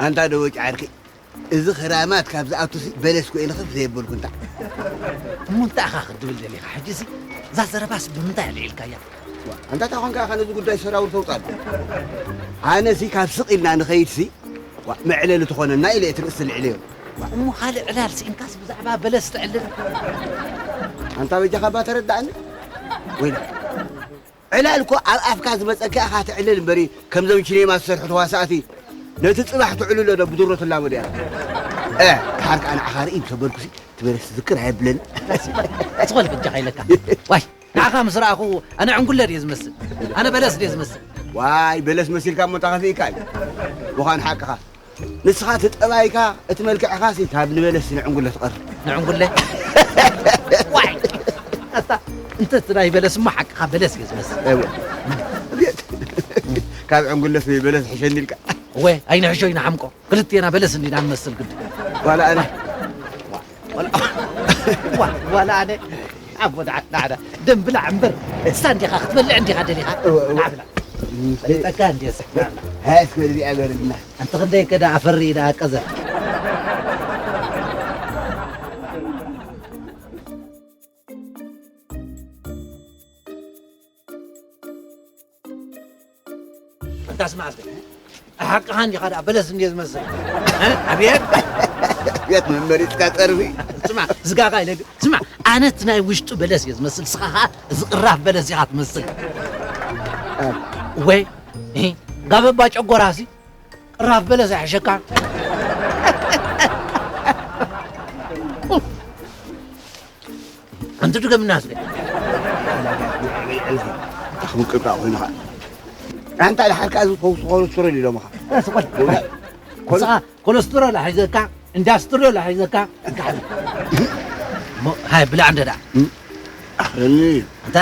ኣንታ ደቦጭ ዓርኪ፣ እዚ ክራማት ካብ ዝኣቱሲ በለስ ኮይነ ከፍ ዘየበልኩ እንታ። እሞ እንታይ ኢኻ ክትብል ደሊኻ? ሕጂሲ እዛ ዘረባስ ብምንታይ ኣልዒልካያ? ዋ፣ ኣንታ እንታይ ኾንካ ኢኻ ነዚ ጉዳይ ሰራውር ተውጻሉ? ኣነሲ ካብ ስቕ ኢልና ንኸይድሲ፣ ዋ፣ መዕለሊ ትኾነና ኢለ እየ እቲ ርእሲ ልዕለዮ። ዋ፣ እሞ ካልእ ዕላል ስኢንካስ ብዛዕባ በለስ ትዕልል? ኣንታ በጃኻ እባ ተረዳእኒ። ወይለ። ዕላል እኮ ኣብ ኣፍካ ዝመጸካ ኢኻ ትዕልል እምበሪ፣ ከምዞም ቺኔማ ዝሰርሑ ተዋሳእቲ ነቲ ጽባሕ ትዕልሎ ዶ ብድሮ ትላመዶ ኢኻ። እ፣ ድሓር ከኣ ንዓኻ ርኢ ምስ ኣበልኩሲ፣ እቲ በለስ ትዝክር ኣየብለኒ። ዝኾነ በጃኻ ኢለካ። ዋይ፣ ንዓኻ ምስ ረኣኹ ኣነ ዕንጉለ ድየ ዝመስል? ኣነ በለስ ድየ ዝመስል? ዋይ፣ በለስ መሲልካ እሞ ተኸፊእካ እዩ። ምዃኑ ሓቅኻ። ንስኻ እቲ ጠባይካ፣ እቲ መልክዕኻሲ ካብ ንበለስ ንዕንጉለ ትቐርብ። ንዕንጉለ? ዋይ! ኣታ፣ እንተ እቲ ናይ በለስ እሞ ሓቅኻ በለስ እየ ዝመስል። እወ። ካብ ዕንጉለስ በለስ ሕሸኒ ኢልካ። እወ፣ ኣይንሕሾ ይንሓምቆ። ክልቴና በለስ እንዲና ንመስል ግዲ። ዋላ ኣነ። ዋላ፣ ዋ-፣ ዋላ ኣነ። ኣቦ፣ ደዓ፣ ደዓ፣ ደዓ። ደም ብላዕ እምበር። እስታ እንዲኻ ክትበልዕ እንዲኻ ደሊኻ? እወ፣ እወ። ደዓ ብላዕ። ፈሊጠካ እንድየ ስሕና። ሃይ፣ እስከ እዚኣ ገርግና። ኣንቲ ክንደይ ከ ደኣ ኣፈሪ ደኣ ቀዘፍ። ኣንታ ስማዕ እስከ። ሓቅኻ እንዲኻ ደኣ በለስ እንድየ ዝመስል። እ? ኣቤት! ቤት መመሪጽካ ጸርፊ። ስማዕ፣ ዝጋኻ ኢለ፣ ስማዕ፣ ኣነ እቲ ናይ ውሽጡ በለስ እየ ዝመስል፣ ስኻ ኸኣ እዚ ቅራፍ በለስ ኢኻ ትመስል። እ። ወይ፣ እ፣ ጋበባ ጨጎራሲ፣ ቅራፍ በለስ ኣይሕሸካ። ኣንቲ ድገምና እስከ። ኣኽብቅልካ ኮይንኻ። ኣንታ ድሓር ከኣ እዚ ፈውሲ ኮለስትሮል ኢሎምኻ። እሱ ቆል-፣ ኮል-፣ ንስኻ ኮለስትሮል ኣሒዘካ፣ ኢንዳስትሪዮል ኣሒዘካ፣ እንካ ሓዚ። እሞ፣ ሃይ፣ ብላዕ እንደ ደኣ። እም፣ ኣኽለኒ። ኣንታ፣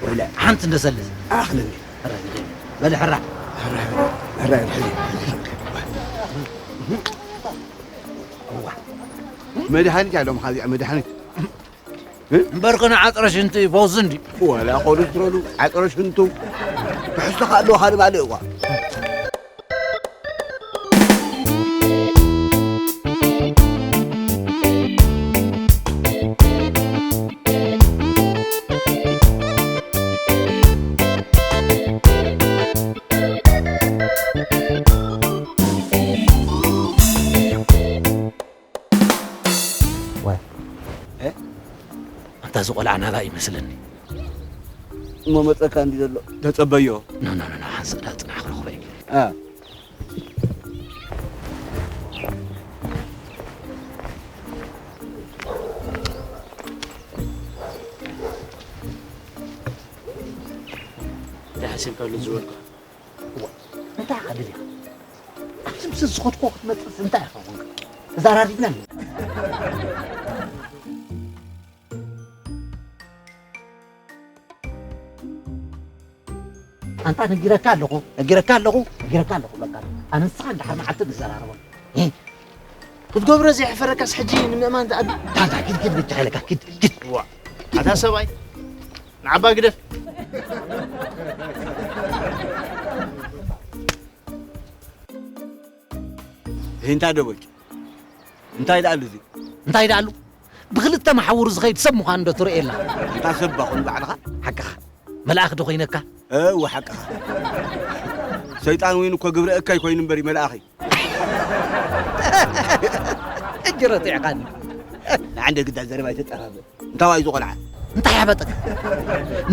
ወላ። ሓንቲ እንደ ሰልስ። ኣኽለኒ። ሕራይ፣ በል ሕራ። ሕራይ፣ ሕራይ፣ ሕራይ። እዋ። መድሃኒት ኣለዎም፣ ሓዚኣ መድሃኒት። እምበርከ ንዓጽረ ሽንቲ ይፈውስ እንዲ። ወላ ኮለስትሮሉ፣ ዓጽረ ሽንቱ፣ ትሕዝቶኻ ኣለዎ፣ ካልእ ባልእ እኳ። ዋይ። እ? ኣንታ እዚ ቆልዓ ናባይ ይመስለኒ። እሞ መጸካ እንዲ ዘሎ ተጸበዮ። ኖ፣ ኖ፣ ኖ፣ ኖ፣ ሓንሳእ ደኣ ጽናሕ ክረኽቦ እየ። እ። እንታይ ሓሲብካሉ ዝበልኩ? እዋ፣ እንታይ ኢኻ ደሊኻ? ኣብዚ ምስ ዝኸድኩ ክትመጽእስ እንታይ ኢኻ ኮንካ? ተዘራሪብና እንዲና። ኣንታ ነጊረካ ኣለኹ፣ ነጊረካ ኣለኹ፣ ነጊረካ ኣለኹ፣ በቃ። ኣነ ንስኻ እንድሓር መዓልቲ ንዘራረበሉ። እ? ክትገብሮ ዘየሕፈረካስ ሕጂ ንምእማን ትኣቢ? ዳንታ፣ ኪድ፣ ኪድ፣ ብቻ ኢለካ፣ ኪድ፣ ኪድ። እዋ፣ ኣታ ሰብኣይ፣ ንዓባ ግደፍ። ሄንታ ደቦጭ፣ እንታይ ደኣሉ እዚ? እንታይ ደኣሉ? ብኽልተ መሓውሩ ዝኸይድ ሰብ ምዃኑ ዶ ትርእየላ? ኣንታ ሰብ ባ ኹን ባዕልኻ? ሓቅኻ። መልኣኽ ዶ ኮይነካ? እወ፣ ሓቅኻ። ሰይጣን እውን እኮ ግብረ እከይ ኮይኑ እምበር እዩ መልኣኽ እዩ። እጅ ረቲዕኻኒ። ንዓንደ ግዳ ዘረባ ኣይተጠፋፍእ። እንታይ ዋይ ዝቖልዓ? እንታይ ሓበጠካ?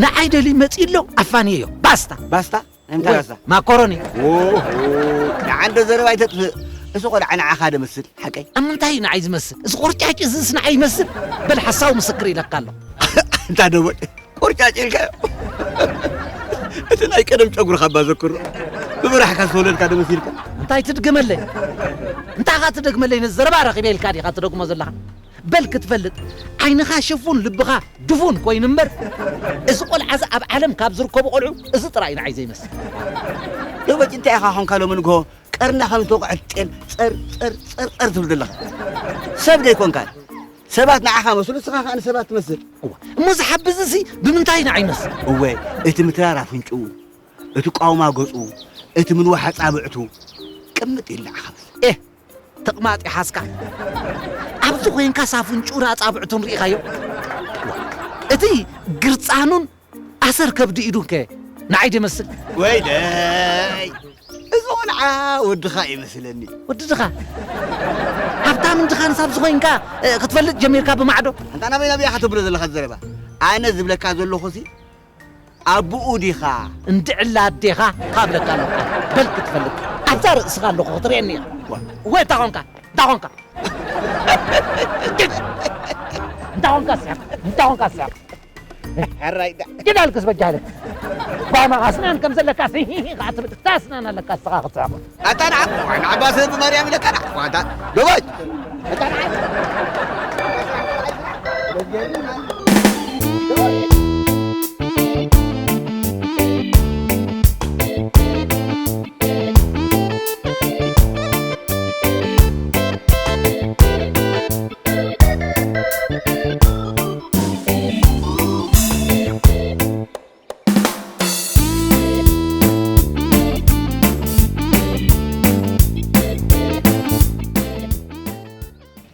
ንዓይ ደልዩ መጺኡ ኣሎ፣ ኣፋንየዮ። ባስታ። ባስታ? ናይ ምንታይ ወይ ባስታ? ማኮሮኒ። ኦሆ፣ ንዓንደ ዘረባ ኣይተጥፍእ። እዚ ቆልዓ ንዓኻ ዶ መስል? ሓቀይ? ኣብ ምንታይ እዩ ንዓይ ዝመስል? እዚ ቆርጫጭ እዚስ ንዓይ ይመስል? በል ሓሳዊ ምስክር ኢለካ ኣለኹ። እንታይ ደቦጭ? ቆርጫጭ ኢልካዮ። እቲ ናይ ቀደም ጨጉርኻ እባ ዘክሮ። ብብራሕካ ዝተወለድካ ዶ መሲልካ? እንታይ ትድግመለይ? እንታይ ኢኻ ትደግመለይ? ነዚ ዘረባ ረኺበ ኢልካ ዲኻ ትደግሞ ዘለኻ? በል ክትፈልጥ፣ ዓይንኻ ሽፉን ልብኻ ድፉን ኮይኑ እምበር፣ እዚ ቆልዓ እዚ ኣብ ዓለም ካብ ዝርከቡ ቆልዑ እዚ ጥራይ ንዓይ ዘይመስል። ደቦጭ እንታይ ኢኻ ኾንካ ሎሚ ንግሆ ቀርና ከም ዝተወቕዐት ጤል ጸር፣ ጸር፣ ጸር፣ ጸር ትብል ዘለኻ? ሰብ ዶ ኣይኮንካን? ሰባት ንዓኻ መስሉ፣ ንስኻ ከኣ ንሰባት ትመስል። እዋ፣ እሞ እዚ ሓቢ እዚ ሲ ብምንታይ ንዓይ ይመስል? እወ፣ እቲ ምትራር ኣፍንጭኡ፣ እቲ ቋውማ ገጹ፣ እቲ ምንዋሕ ኣጻብዕቱ፣ ቅምጥ ኢሉ ንዓኻ መስል። ኤህ፣ ተቕማጥ ይሓዝካ። ኣብዚ ኮይንካ ሳፍንጭኡን ኣጻብዕቱን ርኢኻዮ? እቲ ግርጻኑን ኣሰር ከብዲ ኢዱን ከ ንዓይ ደመስል? ወይለይ፣ እዚ ቆልዓ ወድኻ ይመስለኒ። ወዲ ድኻ? ሃብታም እንድኻ ንሳብ ዝኾይንካ፣ እ፣ ክትፈልጥ ጀሚርካ ብማዕዶ? ኣንታ ናበይ ናበይ ኢኻ ተብሎ ዘለኻ ዘረባ? ኣነ ዝብለካ ዘለኹሲ ኣቡኡ ዲኻ? እንድዕላ ኣዴኻ ካብለካ ኣለኹ። በል ክትፈልጥ። ኣብዛ ርእስኻ ኣለኹ ክትርእየኒ ኢኻ። ዋ። ወይ እንታይ ኾንካ? እንታይ ኾንካ? እንታይ ኾንካ ስሕቕ? እንታይ ኾንካ ስሕቕ? ሕራይ ዳ። ኪድ ኣልቅስ በጃ ኢለካ። ባማ ኣስናን ከም ዘለካ ሲ ኸዓ ትብል። እታ ኣስናን ኣለካ ንስኻ ክትስሕቕ። ኣታ ንዓ፣ ዋይ ንዓባ ሰብ ብማርያም ኢለካ ንዓ። ዋታ፣ ዶባይ። ኣታ ንዓ።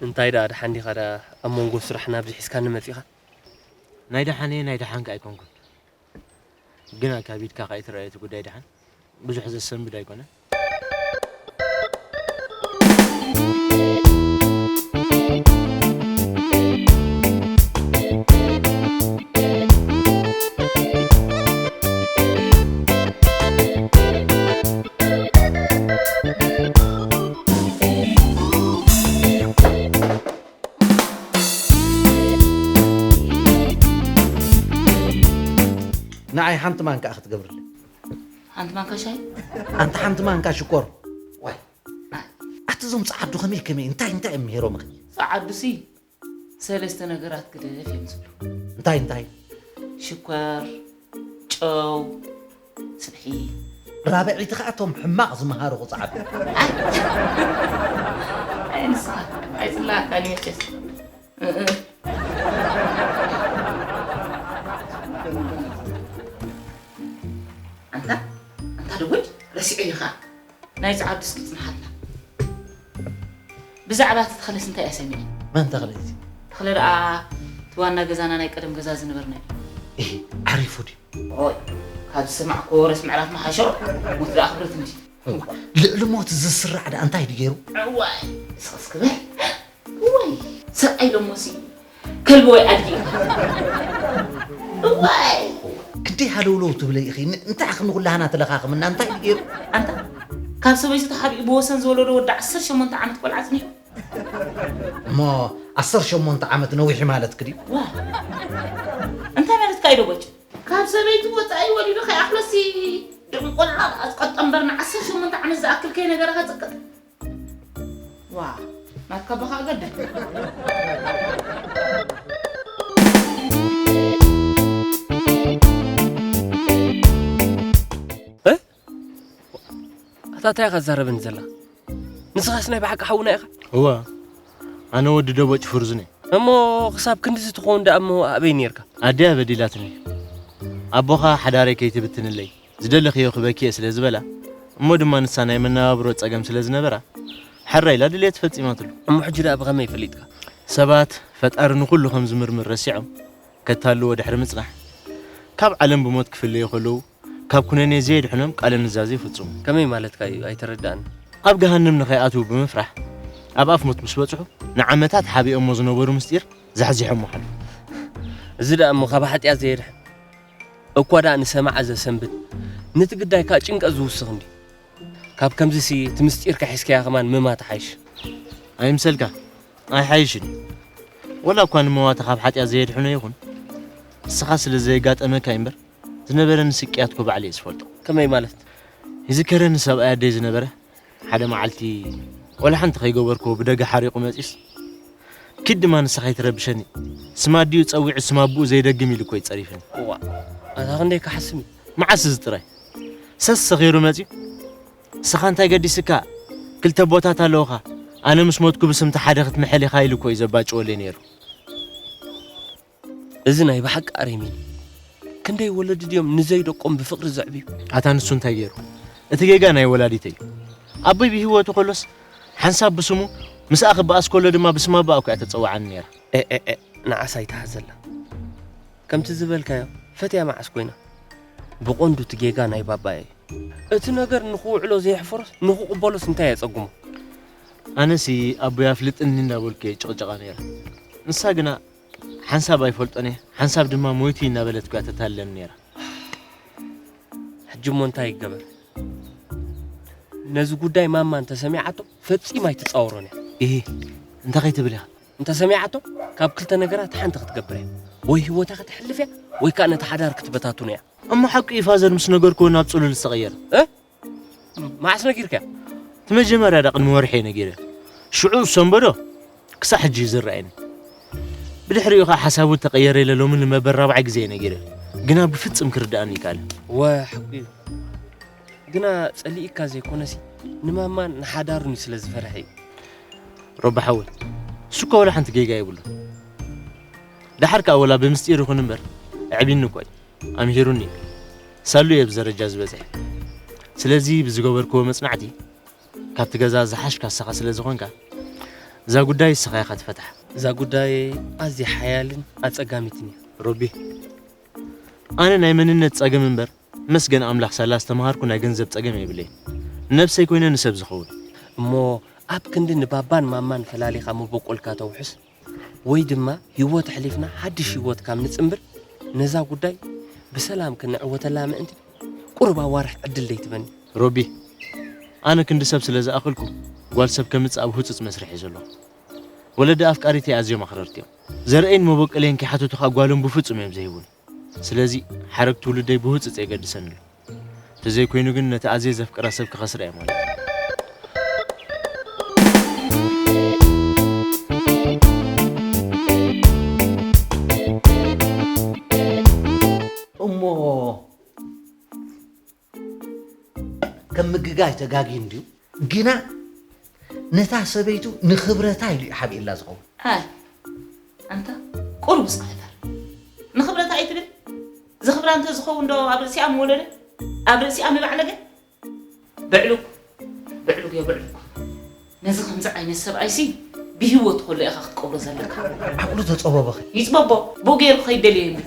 እንታይ ደኣ፣ ደሓን ዲኻ ደኣ? ኣብ መንጎ ስራሕና ኣብዚ ሒዝካኒ መጺኻ? ናይ ደሓን እየ፣ ናይ ደሓንካ ኣይኮንኩን። ግና ካብ ኢድካ ከይትረኣየ እቲ ጉዳይ ደሓን ብዙሕ ዘሰንብድ ኣይኮነን። ንዓይ ሓንቲ ማንካ ክትገብርለይ። ሓንቲ ማንካ ሻሂ? ኣንቲ ሓንቲ ማንካ ሽኮር። ዋይ። ኣቲ እዞም ጸዓዱ ከመይ ከመይ እንታይ እንታይ እዮም ምሂሮምኺ? ጸዓዱሲ ሰለስተ ነገራት ግደፍ እዮም ዝብሉ። እንታይ እንታይ? ሽኮር፣ ጨው፣ ስብሒ። ራብዐይቲ ኸኣ እቶም ሕማቕ ዝመሃርኹ ጸዓዱ። ኣይ፣ ኣይ፣ ንስኻ ኣይጽላእካን እዩ መቸስ። እ፣ እ። ኣንታ፣ ኣንታ ደወል ረሲዑ እዩ ኸኣ። ናይ ጸዓዱ እስኪ ጽንሓልና። ብዛዕባ እቲ ተኽለስ እንታይ እያ ሰሚዐ? መን ተኽለ እዚ? ተኽለ ደኣ እቲ ዋና ገዛና ናይ ቀደም ገዛ ዝነበርና እዩ። እሂ፣ ዓሪፉ ድዩ? ኦይ፣ ካብ ዝሰማዕኩ ወረስ ምዕራፍ መሓሾ፣ ሞት ደኣ ክብረት እንዲ። እዋ፣ ልዕሊ ሞት ዝስራዕ ደኣ እንታይ ድዩ ገይሩ? እዋይ፣ ስኽስ ክብል። እዋይ፣ ሰብኣይ ሎሞሲ ከልቢ ወይ ኣድጊ። እዋይ! ክንደይ ሃለውለው ትብለይ ኢኺ? ን-፣ እንታይ ኢኺ ንኹላህና ትለኻኽምና? እንታይ ድዩ ገይሩ? ኣንታ፣ ካብ ሰበይቱ ተሓቢኡ ብወሰን ዝወለዶ ወዲ ዓሰርተ ሸሞንተ ዓመት ቆልዓ ጽኒሑ። እሞ ዓሰርተ ሸሞንተ ዓመት ነዊሕ ማለትኪ ድዩ? ዋ! እንታይ ማለትካ እዩ ደጎች? ካብ ሰበይቱ ወጻኢ ወሊዱ ከይኣኽሎሲ ድም ቆልዓ ዝቐጠ እምበር ንዓሰርተ ሸሞንተ ዓመት ዝኣክል ከይነገረ ከጽቅጥ። ዋ፣ ናትካ ኣቦኻ ኣገድል። እ? ኣታ እንታይ ኢኻ ትዛረበኒ ዘላ? ንስኻስ ናይ ብሓቂ ሓውና ኢኻ? እወ፣ ኣነ ወዲ ደቦጭ ፍርዙን እየ። እሞ ክሳብ ክንድዚ ትኸውን ደኣ እሞ ኣበይ ኔርካ? ኣደያ በዲላትኒ። ኣቦኻ ሓዳረይ ከይትብትንለይ፣ ዝደለኽዮ ክበኪ እየ ስለ ዝበላ፣ እሞ ድማ ንሳ ናይ መነባብሮ ጸገም ስለ ዝነበራ፣ ሕራይ ኢላ ድልየት ፈጺማትሉ። እሞ ሕጂ ደኣ ብኸመይ ፈሊጥካ? ሰባት ፈጣሪ ንኹሉ ከም ዝምርምር ረሲዖም፣ ከታልዎ ድሕሪ ምጽናሕ፣ ካብ ዓለም ብሞት ክፍለዩ ከለዉ፣ ካብ ኩነኔ ዘየድሕኖም ቃለ ኑዛዜ ይፍጽሙ። ከመይ ማለትካ እዩ? ኣይተረድኣኒ። ኣብ ገሃንም ንኸይኣትዉ ብምፍራሕ፣ ኣብ ኣፍ ሞት ምስ በጽሑ፣ ንዓመታት ሓቢኦሞ ዝነበሩ ምስጢር ዛሕዚሖሞ ሓለፉ። እዚ ደኣ እሞ ካብ ሓጢኣት ዘየድሕን፣ እኳ ደኣ ንሰማዓ ዘሰንብድ፣ ነቲ ግዳይ ከኣ ጭንቀት ዝውስኽ እንድዩ። ካብ ከምዚሲ እቲ ምስጢርካ ሒዝካያ ከማን ምማት ይሓይሽ። ኣይምሰልካ፣ ኣይሓይሽን እዩ። ወላ እኳ ንመዋቲ ካብ ሓጢኣት ዘየድሕኖ ይኹን፣ ንስኻ ስለ ዘየጋጠመካ እዩ እምበር፣ ዝነበረኒ ስቅያት እኮ ባዕለይ እየ ዝፈልጦ። ከመይ ማለት? ይዝከረኒ ሰብኣይ ኣደይ ዝነበረ፣ ሓደ መዓልቲ ወላ ሓንቲ ከይገበርክዎ ብደገ ሓሪቑ መጺኡስ፣ ኪድ ድማ ንስኻ ኣይትረብሸኒ፣ ስም ኣዲኡ ጸዊዑ ስም ኣቦኡ ዘይደግም ኢሉ እኮ እዩ ጸሪፍኒ። እዋ፣ ኣታ ክንደይ ክሓስም እዩ። መዓስ እዚ ጥራይ? ሰስ ሰኺሩ መጺኡ፣ ንስኻ እንታይ ገዲስካ? ክልተ ኣቦታት ኣለውኻ። ኣነ ምስ ሞትኩ ብስምቲ ሓደ ክትምሕል ኢኻ ኢሉ እኮ እዩ ዘባጭወለይ ነይሩ። እዚ ናይ ብሓቂ ኣሬሜን እዩ። ክንደይ ወለዲ ድዮም ንዘይ ደቆም ብፍቕሪ ዘዕብዩ? ኣታ ንሱ እንታይ ገይሩ? እቲ ጌጋ ናይ ወላዲተይ እዩ። ኣቦይ ብህይወቱ ከሎስ ሓንሳብ ብስሙ፣ ምስኣ ክበኣስ ከሎ ድማ ብስማ ኣባኣ እኮ እያ ተጸውዓኒ ነይራ። ኤ፣ ኤ፣ ኤ፣ ንዓሳ ኣይትሓዘላ። ከምቲ ዝበልካዮ፣ ፈትያ መዓስ ኮይና? ብቐንዱ እቲ ጌጋ ናይ ባባ እዩ። እቲ ነገር ንኽውዕሎ ዘየሕፈሮስ ንኽቕበሎስ እንታይ የጸግሞ? ኣነሲ ኣቦይ ኣፍልጥኒ እንዳበልኩ እየ ጭቕጭቓ ነይረ። ንሳ ግና ሓንሳብ ኣይፈልጦን እየ፣ ሓንሳብ ድማ ሞይቱ እዩ እናበለት እኮ እያ ተታልለኒ ነይራ። ሕጂ እሞ እንታይ ይገበር? ነዚ ጉዳይ ማማ እንተሰሚዓቶ ፈጺማ ኣይትጻወሮን እያ። ኢሂ፣ እንታይ ከይትብል ኢኻ? እንተሰሚዓቶ ካብ ክልተ ነገራት ሓንቲ ክትገብር እያ። ወይ ህይወታ ከተሕልፍ እያ፣ ወይ ከኣ ነቲ ሓዳር ክትበታትኖ እያ። እሞ ሓቂ እዩ ፋዘር ምስ ነገርክዎ ናብ ጽሉል ዝተቐየረ። እ? መዓስ ነጊርካያ? እቲ መጀመርያ ዳ ቅድሚ ወርሒ እየ ነጊረ። ሽዑ ዝሰንበዶ ክሳዕ ሕጂ እዩ ዝረኣየኒ። ብድሕሪኡ ኸዓ ሓሳቡ ተቐየረ ኢለ ሎሚ ንመበል ራብዓይ ግዜ እየ ነጊረ። ግና ብፍጽም ክርድኣኒ ይከኣለ። ወ ሓቂ እዩ። ግና ጸሊእካ ዘይኮነሲ ንማማን ንሓዳሩን እዩ ስለ ዝፈርሐ እዩ። ሮቢ ሓወይ፣ እሱ እኮ ወላ ሓንቲ ጌጋ የብሉን። ደሓር ከኣ ወላ ብምስጢር ይኹን እምበር ኣዕቢኒ እኮ እዩ። ኣምሂሩኒ እዩ። ሳሉ እየ ኣብዚ ደረጃ ዝበጽሐ። ስለዚ ብዝገበርክዎ መጽናዕቲ ካብቲ ገዛ ዝሓሽካ ንስኻ ስለ ዝኾንካ እዛ ጉዳይ ንስኻ ኢኻ ትፈትሓ። እዛ ጉዳይ ኣዝያ ሓያልን ኣጸጋሚትን እያ። ሮቢ፣ ኣነ ናይ መንነት ጸገም እምበር መስገን ኣምላኽ ሳላ ዝተምሃርኩ ናይ ገንዘብ ጸገም የብለይን። ንነብሰይ ኮይነ ንሰብ ዝኸውን። እሞ ኣብ ክንዲ ንባባን ማማን ፈላሊኻ መበቆልካ ተውሕስ ወይ ድማ ህይወት ኣሕሊፍና ሓድሽ ህይወት ካብ ንጽንብል ነዛ ጉዳይ ብሰላም ክንዕወተላ ምእንቲ ቁሩብ ኣዋርሕ ዕድል ደይትበኒ። ሮቢ፣ ኣነ ክንዲ ሰብ ስለ ዝኣኽልኩ ጓል ሰብ ከምጽእ ኣብ ህጹጽ መስርሕ እየ ዘለኹ። ወለዲ ኣፍቃሪተይ ኣዝዮም ኣኽረርቲ እዮም። ዘርእይን መበቆለይን ከይሓተቱ ከኣ ጓሎም ብፍጹም እዮም ዘይህቡኒ። ስለዚ ሓረግ ትውልደይ ብህጹጽ የገድሰኒ ኣሎ። እንተዘይኮይኑ ግን ነቲ ኣዝየ ዘፍቅራ ሰብ ክኸስራ እየ ማለት እዩ። እሞ ከም ምግጋይ ተጋግዩ እንድዩ፣ ግና ነታ ሰበይቱ ንኽብረታ ኢሉ እዩ ሓቢእላ ዝኸውን። ኣይ፣ ኣንታ ቁሩብ እስከ ሕፈር። ንኽብረታ ኣይትብል? ዝኽብራ እንተ ዝኸውን ዶ ኣብ ርእሲኣ ምወለደ? ኣብ ርእሲኣ ምባዕለገ? ብዕሉግ፣ ብዕሉግ እዮ ብዕሉግ። ነዚ ከምዚ ዓይነት ሰብኣይሲ ብህይወቱ ከሎ ኢኻ ክትቀብሮ ዘለካ። ዓቕሉ ተጸበቦኸ? ይጽበቦ፣ ብኡ ገይሩ ክኸይድ ደልዮ እዩ።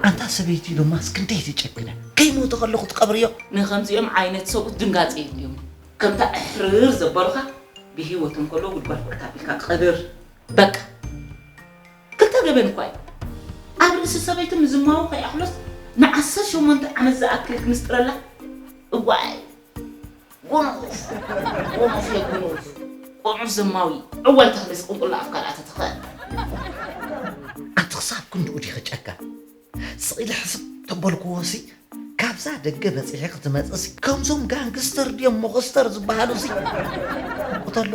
ኣንታ ሰበይቲ ሎማስ ክንደይ ትጨክነ። ከይሞተ ከለኹ ትቀብርዮ? ንኸምዚኦም ዓይነት ሰብኡት ድንጋጺ የድልዮም። ከምታ እሕርር ዘበሉኻ ብህይወት እንከሎ ጉድጓድ ኩዕት ኣቢልካ ቀብር። በቃ። ክልተ ገበን እኳ እዩ። ኣብ ርእሲ ሰበይቱ ምዝማዉ ከይኣኽሎስ ንዓሰርተ ሸሞንተ ዓመት ዝኣክል ክምስጥረላ። እዋይ! ጎኖፍ! ጎኖፍ የጎኖፍ! ቆኑፍ ዘማዊ! ዕዋይ ተኽልስ ቁንቁላ ኣፍካ ደኣ ተተኸ። ኣንቲ ክሳብ ክንድኡ ዲኺ ጨካን? ስቕ ኢለ ሕስብ ተበልክዎሲ፣ ካብዛ ደገ በጺሐ ክትመጽእሲ፣ ከምዞም ጋንግስተር ድዮም ሞኸስተር ዝበሃሉሲ? ቁተሎ፣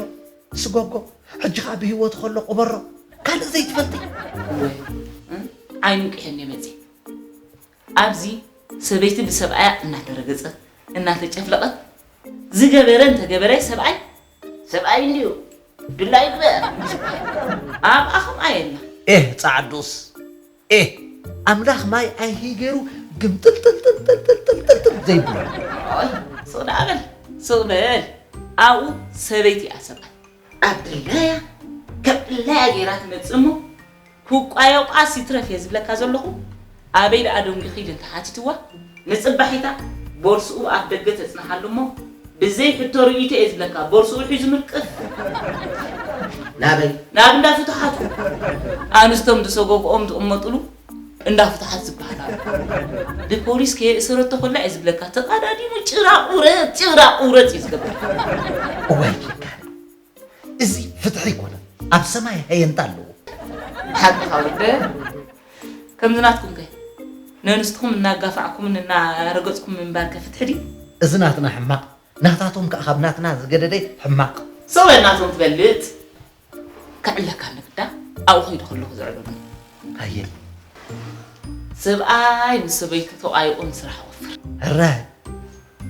ስጎጎ፣ ሕጂ ኸኣ ብህይወቱ ኸሎ ቅበሮ። ካልእ ዘይትፈልጢ? እወ፣ እ? ዓይኑ እንቂሐኒ መጺእ። ኣብዚ ሰበይቲ ብሰብኣያ እናተረገጸት፣ እናተጨፍለቐት፣ ዝገበረ እንተገበረ ሰብኣይ፣ ሰብኣይ እንድዩ፣ ድላዩ ግበር። ኣብኣ ከምኣ የላ። ኤህ፣ ጻዕዱስ። ኤህ፣ ኣምላኽ ማይ ኣይሂ ገይሩ ግምጥልጥልጥልጥልጥልጥልጥል ዘይብሎ። ኦይ፣ ስቕ ደኣ በል፣ ስቕ በል። ኣብኡ ሰበይቲ እያ ሰብኣይ። ኣብ ድላያ፣ ከም ድላያ ገይራ ትመጽእ እሞ፣ ክቋየቋስ ይትረፍ እየ ዝብለካ ዘለኹ። ኣበይ ደኣ ደንጒኺ ኢለ እንተሓቲትዋ፣ ንጽባሒታ ቦርስኡ ኣፍ ደገ ተጽንሓሉ እሞ፣ ብዘይ ሕቶ ርእይቶ እየ ዝብለካ፣ ቦርስኡ ሒዙ ምልቅፍ። ናበይ? ናብ እንዳ ፍቱሓት። ኣንስቶም ዝሰጎግኦም ዝቕመጥሉ እንዳ ፍቱሓት ዝበሃል ኣሎ። ብፖሊስ ከየእሰረቶ ከላ እየ ዝብለካ፣ ተቓዳዲሙ ጭራ ቁረጽ፣ ጭራ ቁረጽ እዩ ዝገብር። እዋይ ጭካነ። እዚ ፍትሒ ኣይኮነን፣ ኣብ ሰማይ ሃየንታ ኣለዎ። ሓቅኻ ወደ፣ ከምዚ ናትኩም ከ ነንስትኹም እናጋፋዕኩምን እናረገጽኩም ምንባር ከ ፍትሒ ድዩ? እዚ ናትና ሕማቕ፣ ናታቶም ከኣ ካብ ናትና ዝገደደ ሕማቕ። ሰው ናቶም ትበልጥ። ከዕለካ ንግዳ ኣብኡ ከይዱ ከለኹ ዘዕለሉ። ሃየ። ሰብኣይ ምስ ሰበይቱ ተቋይቑ ንስራሕ ወፍር። ሕራይ።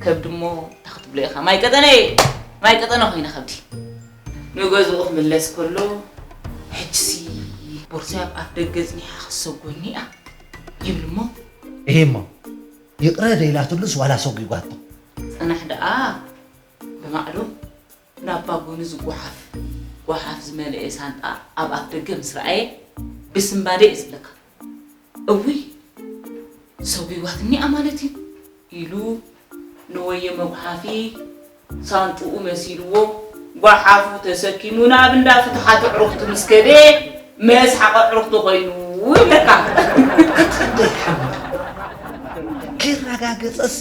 ከብዲ እሞ እንታይ ክትብሎ ኢኻ? ማይ ቀጠነ፣ ማይ ቀጠነ ኮይነ ከብዲ። ንገዝኡ ክምለስ ከሎ፣ "ሕጅሲ ቦርሳይ ኣብ ኣፍ ደገ ጽኒሓ ክትሰጎኒ እያ" ይብል እሞ። እሄ እሞ፣ ይቕረ ደይላትሉስ ዋላ ሰጒጓቶ? ጽናሕ ደኣ ብማዕዶ ናብ ባጎኒ ዝጓሓፍ ጓሓፍ ዝመልአ ሳንጣ ኣብ ኣፍ ደገ ምስ ረኣየ ብስንባደ እዩ ዝብለካ። እውይ ሰጒጓትኒ እያ ማለት እዩ ኢሉ ንወየ መጉሓፊ ሳንጥኡ መሲልዎ ጓሓፉ ተሰኪሙ ናብ እንዳ ፍትሓት ኣዕሩኽቲ ምስ ከደ መስሓቕ ኣዕሩኽቲ ኮይኑ ይብለካ። ከይረጋገጸሲ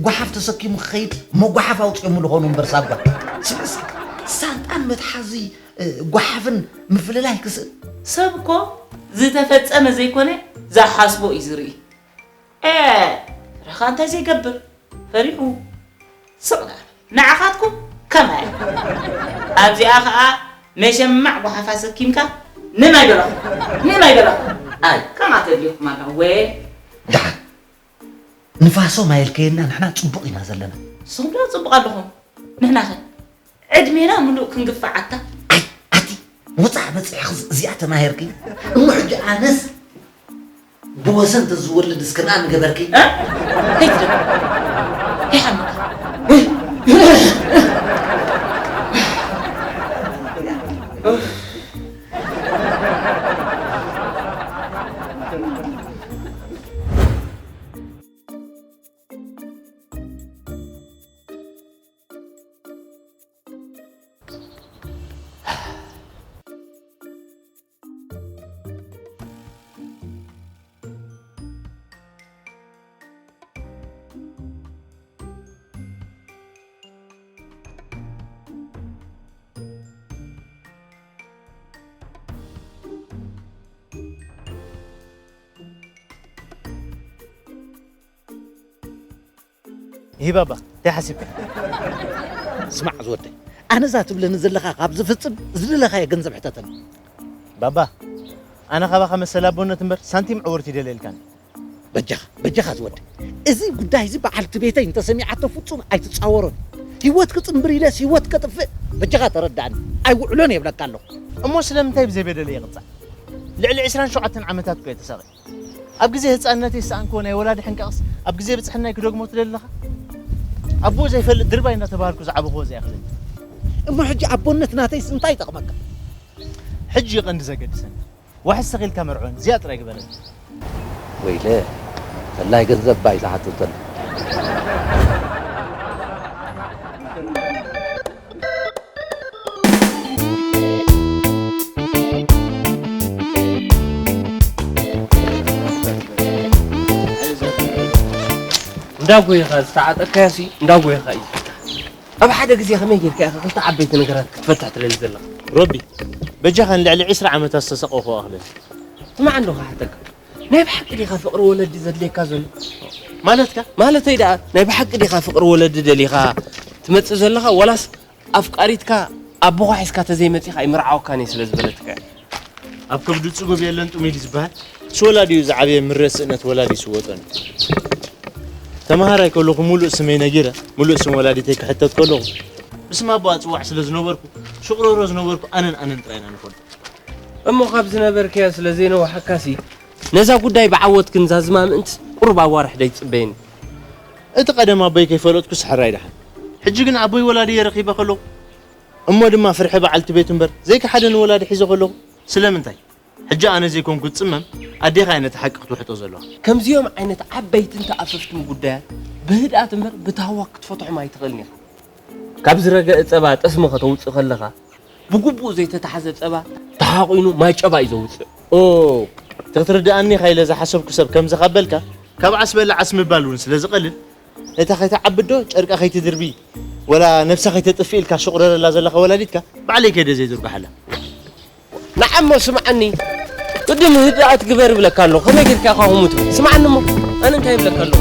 ጓሓፍ ተሰኪሙ ክኸይድ መጓሓፍ ኣውፅኦምሉ ኾኑ እምበር ሳጓ ስምስ ሳንጣን መትሓዚ ጓሓፍን ምፍልላይ ክስእ ሰብ እኮ ዝተፈፀመ ዘይኮነ ዝሓስቦ እዩ ዝርኢ። ረኻ እንታይ ዘይገብር ፈሪሑ ስቕ ንዓኻትኩም ከማይ ኣብዚኣ ኸዓ መሸማዕ ጓሓፍ ኣሰኪምካ ንማይ በለኹ ንማይ በለኹ ኣይ ከማተ ድልኹም ኣላ ወ ደሓን ንፋሶም ኣየልከየና ንሕና ፅቡቕ ኢና ዘለና ንስኹም ዶ ፅቡቕ ኣለኹም ንሕና ኸ ዕድሜና ምሉእ ክንግፋዕ ኣታ ኣይ ኣቲ ውፃዕ በፂሕኺ እዚኣ ተማሂርኪ እሞ ሕጂ ኣነስ ብወሰን ተዝወልድ እስከ ደኣ ንገበርኪ ከይትደግም ከይሓምካ ይህ ባባ እንታይ ሓሲብካ? ስማዕ ዝወደይ፣ ኣነ እዛ ትብለኒ ዘለኻ ካብ ዝፍጽም ዝደለኻዮ ገንዘብ ሕተተኒ። ባባ፣ ኣነ ካባኻ መሰል ኣቦነት እምበር ሳንቲም ዕውርቲ ደልየልካን። በጃኻ፣ በጃኻ ዝወደይ፣ እዚ ጉዳይ እዚ በዓልቲ ቤተይ እንተሰሚዓቶ ፍጹም ኣይትጻወሮን። ህይወት ክጽንብር ኢለስ ህይወት ከጥፍእ፣ በጃኻ ተረዳእኒ። ኣይውዕሎን የብለካ ኣለኹ። እሞ ስለምንታይ ብዘይ በደለይ ይቕጻዕ? ልዕሊ ዕስራን ሸውዓተን ዓመታት እኮ እየ ተሳቒ። ኣብ ግዜ ህጻንነተይ ዝሰኣንክዎ ናይ ወላዲ ሕንቃቕስ ኣብ ግዜ ብጽሕናይ ክደግሞ ትደሊ ኣለኻ? ኣቦኡ ዘይፈልጥ ድርባይ እናተባሃልኩ ዝዓበኽዎ ዘይኣኽለኒ። እሞ ሕጂ ኣቦነት ናተይስ እንታይ ይጠቕመካ? ሕጂ እዩ ቀንዲ ዘገድሰኒ። ዋሕስ ተኺልካ መርዖን እዚኣ ጥራይ ግበረኒ። ወይለ ፈላይ ገንዘብ ባይ ዝሓትተሉ። እንዳጎይኻ ዝተዓጠካያሲ እንዳጎይኻ እዩ። ኣብ ሓደ ግዜ ከመይ ጌርካ ኢኻ ክልተ ዓበይቲ ነገራት ክትፈትሕ ትደሊ ዘለኻ? ሮቢ፣ በጃኻ ንልዕሊ ዕስራ ዓመታት ዝተሰቐኹ ኣኽለኒ። ስማዕ እንዶ ክሓተካ፣ ናይ ብሓቂ ዲኻ ፍቕሪ ወለዲ ዘድልየካ ዘሎ? ማለትካ? ማለተይ ደኣ ናይ ብሓቂ ዲኻ ፍቕሪ ወለዲ ደሊኻ ትመጽእ ዘለኻ ዋላስ ኣፍቃሪትካ ኣቦኻ ሒዝካ ተዘይመጺኻ ኣይምርዓወካን እየ ስለ ዝበለትካ እያ። ኣብ ከብዱ ጽጉብ የለን ጡም ኢሉ ዝበሃል። ምስ ወላዲኡ ዝዓበየ ምረ ስእነት ወላዲ ይስወጦን እዩ። ተመሃራይ ከለኹ ሙሉእ ስመይ ነጊረ፣ ሙሉእ ስም ወላዲተይ ክሕተት ከለኹ፣ ብስም ኣቦኣ እጽዋዕ ስለ ዝነበርኩ፣ ሽቑረሮ ዝነበርኩ ኣነን ኣነን ጥራይ ኢና ንፈልጦ። እሞ ካብ ዝነበርካዮ ስለ ዘይነውሓካሲ፣ ነዛ ጉዳይ ብዓወት ክንዛዝማ ምእንቲ ቁሩብ ኣዋርሕ ዶ ኣይትጽበየኒ? እቲ ቀደም ኣቦይ ከይፈለጥኩስ ሕራይ ደሓን። ሕጂ ግን ኣቦይ ወላድየ ረኺበ ከለኹ፣ እሞ ድማ ፍርሒ በዓልቲ ቤቱ እምበር ዘይከሓደ ንወላዲ ሒዘ ከለኹ፣ ስለምንታይ? ሕጂ ኣነ ዘይኮንኩ ዝጽመም፣ ኣዴኻ እያ ነቲ ሓቂ ክትውሕጦ ዘለዋ። ከምዚኦም ዓይነት ዓበይትን ተኣፈፍትን ጉዳያት ብህድኣት እምበር ብታህዋኽ ክትፈትሖም ኣይትኽእልን ኢኻ። ካብ ዝረገ ጸባ ጠስሚ ከተውጽእ ከለኻ፣ ብግቡእ ዘይተታሕዘ ጸባ ተሓቒኑ ማይ ጨባ እዩ ዘውጽእ። ኦ፣ ትኽትርድኣኒ ኢኻ ኢለ ዝሓሰብኩ ሰብ ከምዚ ካብ በልካ፣ ካብ ዓስ በሊ ዓስ ምባል እውን ስለ ዝቐልል፣ ነታ ከይትዓቢ ዶ ጨርቃ ከይትድርቢ፣ ወላ ነብሳ ከይተጥፍእ ኢልካ ሽቑረረላ ዘለኻ ወላዲትካ፣ ባዕለይ ከይደ ዘይዝርግሓላ። ንዓሞ ስምዓኒ፣ ቅድም ህድኣት ግበር እብለካ ኣለኹ። ከመይ ጌርካ ኢኻ ከምኡ ትብል? ስምዓኒ እሞ፣ ኣነ እንታይ እብለካ ኣለኹ?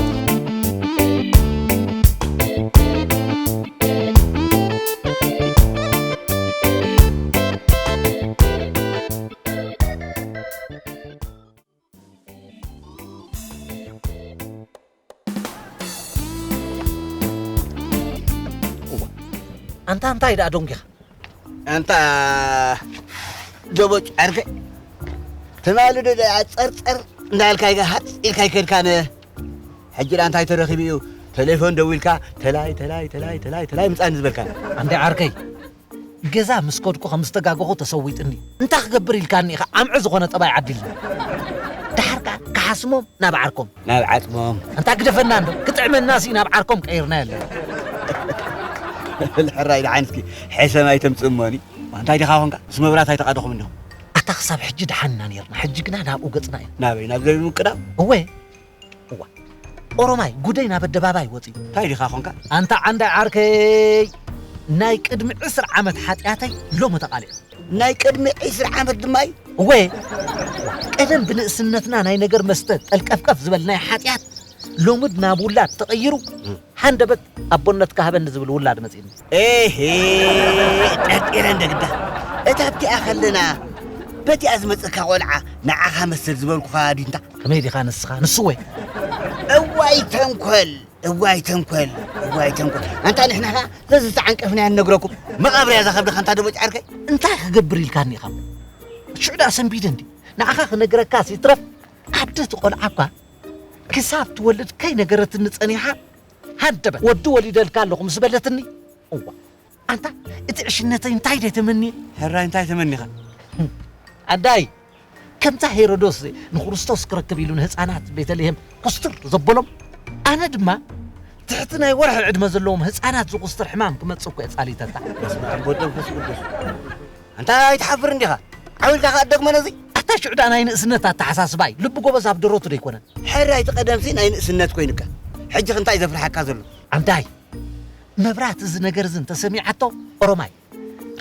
ኣንታ እንታይ ደኣ ደንጒኻ? ኣንታ ዶቦጭ ዓርከይ፣ ትማሊ ዶ ደኣ ጸርጸር እንዳበልካ ኢኻ ሃጽ ኢልካ ኣይከድካን። ሕጂ ደኣ እንታይ ተረኺቡ እዩ ተሌፎን ደዊልካ ተላይ ተላይ ተላይ ተላይ ተላይ ምጻኒ ዝበልካ? ኣንታ ዓርከይ፣ ገዛ ምስ ከድኩ ከም ዝተጋገኹ ተሰዊጥኒ። እንታይ ክገብር ኢልካኒ ኢኻ ኣምዒ ዝኾነ ጠባይ ዓዲልኒ። ደሓር ከኣ ክሓስሞም ናብ ዓርኮም። ናብ ዓጽሞም። ኣንታ ግደፈና እንዶ፣ ክጥዕመናሲ ናብ ዓርኮም ቀይርናዮ ኣለና። ሕራይ ደሓን እስኪ ሕሰም ኣይተምጽእ እሞኒ። እንታይ ዲኻ ኾንካ? ምስ መብራት ኣይተቓደኹም እንዲኹም። ኣታ ክሳብ ሕጂ ደሓንና ነይርና፣ ሕጂ ግና ናብኡ ገጽና እዩ። ናበይ? ናብ ዘቢቡ ቅዳም? እወ። እዋ። ኦሮማይ ጉደይ ናብ ኣደባባይ ወጺኡ። እንታይ ዲኻ ኾንካ? ኣንታ ዓንዳይ ዓርከይ፣ ናይ ቅድሚ ዕስራ ዓመት ሓጢኣተይ ሎሚ ተቓሊዑ። ናይ ቅድሚ ዕስራ ዓመት ድማ እዩ? እወ። ቀደም ብንእስነትና ናይ ነገር መስተ ጠልቀፍቀፍ ዝበልናዮ ሓጢኣት፣ ሎምድ ናብ ውላድ ተቐይሩ፣ ሃንደበት ኣቦነትካ ሃበኒ ዝብል ውላድ መጺእኒ። ኤሄ፣ ጠርጢረ እንደ ግዳ። እታ ኣብቲኣ ከለና፣ በቲኣ ዝመጸካ ቆልዓ ንዓኻ መስል ዝበልኩኻ ዲንታ? ከመይ ዲኻ ንስኻ? ንሱ ወይ? እዋይ ተንኮል፣ እዋይ ተንኮል፣ እዋይ ተንኮል። ኣንታ ንሕና ኸኣ ዘዝተዓንቀፍናያ ንነግረኩም። መቓብርያ እዛ ከብድኻ እንታ ደቦጭ ዓርከይ። እንታይ ክገብር ኢልካኒ ኢኻ? ሽዑ ደኣ ሰንቢደ እንዲ። ንዓኻ ክነግረካ ሲትረፍ፣ ኣደ እቲ ቆልዓ እኳ ክሳብ ትወልድ ከይነገረትኒ ጸኒሓ፣ ሃንደበት ወዲ ወሊደልካ ኣለኹ ምስ በለትኒ፣ እዋ፣ ኣንታ እቲ ዕሽነተይ እንታይ ደይ ተመንየ? ሕራይ እንታይ ተመኒኻ? ኣዳይ፣ ከምታ ሄሮዶስ ንክርስቶስ ክረክብ ኢሉ ንህፃናት ቤተልሔም ኩስትር ዘበሎም፣ ኣነ ድማ ትሕቲ ናይ ወርሒ ዕድመ ዘለዎም ህፃናት ዝኹስትር ሕማም ክመጽእ እኮ እየ ጻሊተታ። በስመ ኣብ ወወልድ ወመንፈስ ቅዱስ። ኣንታ ኣይትሓፍር እንዲኻ? ዓው ኢልካ ከኣ ትደግሞ ነዚ? ኣታ ሽዑ ደኣ ናይ ንእስነት ኣተሓሳስባ እዩ። ልቢ ጎበዝ ኣብ ደረቱ ደይኮነን። ሕራይ እቲ ቀደምሲ ናይ ንእስነት ኮይኑካ። ሕጂኸ እንታይ እዩ ዘፍርሓካ ዘሎ? ኣንታይ፣ መብራት እዚ ነገር እዚ እንተሰሚዓቶ፣ ኦሮማይ፣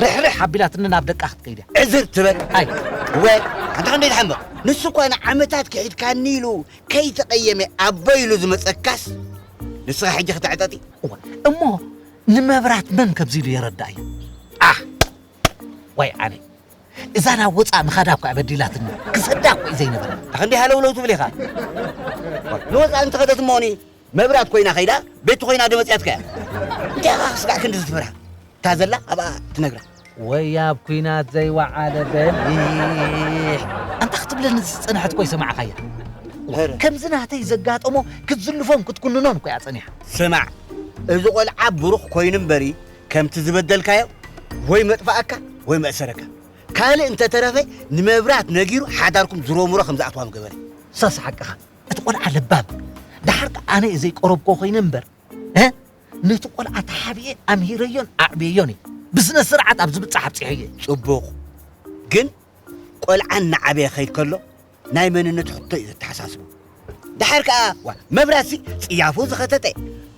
ርሕርሕ ኣቢላትኒ ናብ ደቃ ክትከይድ እያ። ዕዝር ትበል። ኣይ። እወ፣ ኣንታ ክንደይ ትሓምቕ? ንሱ እኳ ንዓመታት ክሒድካኒ ኢሉ ከይተቐየመ ኣቦይ ኢሉ ዝመጸካስ፣ ንስኻ ሕጂ ክትዕጠጢ? እወ፣ እሞ ንመብራት መን ከምዚ ኢሉ የረድኣዮ? ኣህ! ዋይ ኣነ። እዛ ናብ ወጻእ ምኻዳ እኳ በዲላትኒ። ክሰዳ እኮ እዩ ዘይነበረ። ኣታ ክንደይ ሃለውለው ትብል ኢኻ? ንወጻእ እንተኸደት እሞኒ መብራት ኮይና ከይዳ፣ ቤቱ ኮይና ዶ መጽያትካ እያ? እንታይ ኢኻ ክስጋዕ ክንዲ ዝትፈርሃ? እታ ዘላ ኣብኣ ትነግራ። ወይ ኣብ ኲናት ዘይወዓለ በሊሕ። ኣንታ ክትብለኒ ዝጸንሐት እኮ ይሰማዕኻያ። ኧረ። ከምዚ ናተይ ዘጋጠሞ ክትዝልፎን ክትኩንኖን እኮ እያ ጸኒሓ። ስማዕ፣ እዚ ቆልዓ ብሩኽ ኮይኑ እምበሪ፣ ከምቲ ዝበደልካዮ ወይ መጥፋኣካ ወይ መእሰረካ። ካልእ እንተተረፈ ንመብራት ነጊሩ ሓዳርኩም ዝሮምሮ ከም ዝኣትዋ ምገበረ። ሳስ ሓቅኻ፣ እቲ ቆልዓ ለባም። ደሓር ከኣ ኣነ እየ ዘይቀረብኮ ኮይነ እምበር፣ እ? ነቲ ቆልዓ ተሓቢኤ ኣምሂረዮን ኣዕብየዮን እየ። ብስነ ስርዓት ኣብ ዝብጻሕ ኣብጺሐዮ እየ። ጽቡቕ። ግን ቆልዓ እናዓበየ ክኸይድ ከሎ ናይ መንነት ሕቶ እዩ ዘተሓሳስቦ። ደሓር ከኣ፣ ዋ፣ መብራትሲ ጽያፉ ዝኸተተ፣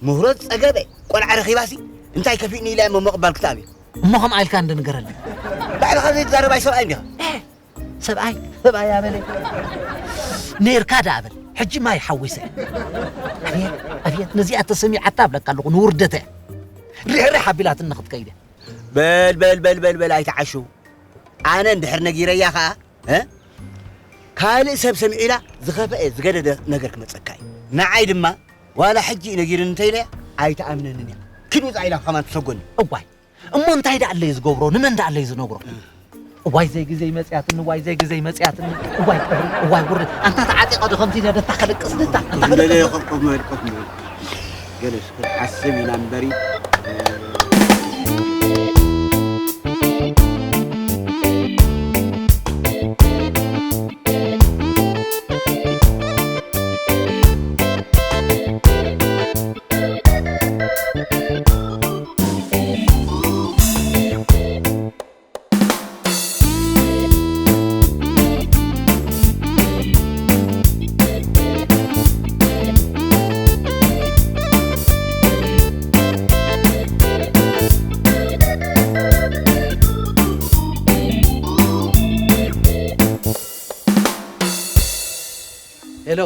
ምህሮ ዝጸገበ ቆልዓ ረኺባሲ እንታይ ከፊእኒ ኢላ እሞ ምቕባል ክትኣብ እየ። እሞ ከምኣ ኢልካ እንዶ ንገረኒ። ባዕልኻ ዘይትዛረብ ኣይ ሰብኣይ እንዲኻ? እ፣ ሰብኣይ፣ ሰብኣይ ኣበለ። ነይርካ ደኣ በል። ሕጂ ማይ ሓዊሰ። ኣብየት፣ ኣብየት፣ ነዚኣ ተሰሚዓታ እብለካ ኣለኹ፣ ንውርደተ። ርሕርሕ ኣቢላትኒ ክትከይድ እያ። በል፣ በል፣ በል፣ በል፣ በል፣ ኣይትዓሽው። ኣነ እንድሕር ነጊረያ ኸኣ፣ እ? ካልእ ሰብ ሰሚዑ ኢላ ዝኸፍአ ዝገደደ ነገር ክመጸካ እዩ። ንዓይ ድማ ዋላ ሕጂ እዩ ነጊርኒ እንተኢለያ ኣይትኣምነንን እያ። ኪድ ውጻእ ኢላ ከማን ትሰጎኒ። እዋይ፣ እሞ እንታይ ደኣ ኣለየ ዝገብሮ? ንመን ደኣ ኣለየ ዝነግሮ? እዋይ ዘይግዜይ መጽያትኒ፣ እዋይ ዘይግዜይ መጽያትኒ፣ እዋይ ቀብሪ፣ እዋይ ውርደት። ኣንታ ተዓጢቐ ዶ ከምቲ ነደታ ከለቅስ ንታ? ኣንታ ከለቅስ። ኮፍ፣ ኮፍ በል፣ ኮፍ በል። ገለስ ክትሓስብ ኢና እምበሪ። ሄሎ።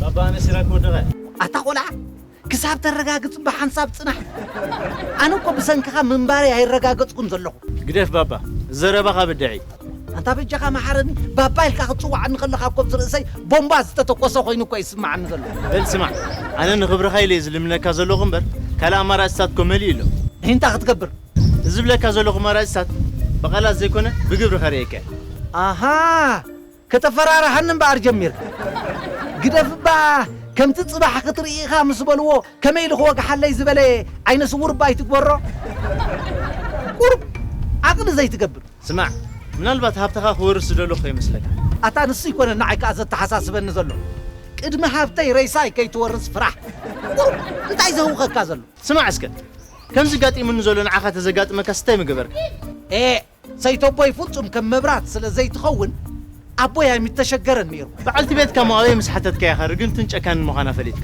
ባባ፣ ኣነ ሲራክ ወደቐ። ኣታ ቆልዓ፣ ክሳብ ተረጋግጽ እባ ሓንሳብ ጽናሕ። ኣነ እኮ ብሰንክኻ ምንባረይ ኣይረጋገጽኩን ዘለኹ። ግደፍ ባባ፣ ዘረባኻ ብድዐ። ኣንታ በጃኻ መሓረኒ፣ ባባ ኢልካ ክትጽውዓኒ ከለኻ እኮ ኣብዚ ርእሰይ ቦምባ ዝተተኮሰ ኮይኑ እኮ ይስምዓኒ ዘሎ። በል ስማዕ፣ ኣነ ንኽብርኻ ኢለ እየ ዝልምነካ ዘለኹ እምበር፣ ካልእ ኣማራጽታት እኮ መሊኡ ኣሎ። እንታይ ክትገብር? እዚ ዝብለካ ዘለኹ ኣማራጽታት ብቓላት ዘይኮነ ብግብሪ ከርእየካ እየ። ኣሃ፣ ከተፈራርሓኒ እምበኣር ጀሚርካ። ግደፍ እባ፣ ከምቲ ጽባሕ ክትርኢ ኢኻ ምስ በልዎ፣ ከመይ ኢሉ ክወግሓለይ ዝበለ ዓይነ ስውር እባ ኣይትግበሮ። ቁሩብ ዓቕሊ ዘይትገብር። ስማዕ፣ ምናልባት ሃብትኻ ክወርስ ዝደሎ ከይመስለካ። ኣታ ንሱ ይኮነ ንዓይ ከኣ ዘተሓሳስበኒ ዘሎ። ቅድሚ ሃብተይ ሬሳይ ከይትወርስ ፍራሕ። ቁሩብ እንታይ ዘህውኸካ ዘሎ? ስማዕ እስከ፣ ከምዚ ጋጢሙኒ ዘሎ ንዓኻ ተዘጋጥመካስ እንታይ ምገበርካ? ኤ፣ ሰይተቦይ ፍጹም ከም መብራት ስለ ዘይትኸውን ኣቦይ ኣይምተሸገረን ነይሩ። በዓልቲ ቤትካ ሞኣበይ ምስ ሓተትካያ ኢኻ ርግምትን ጨካንን ምዃና ፈሊጥካ?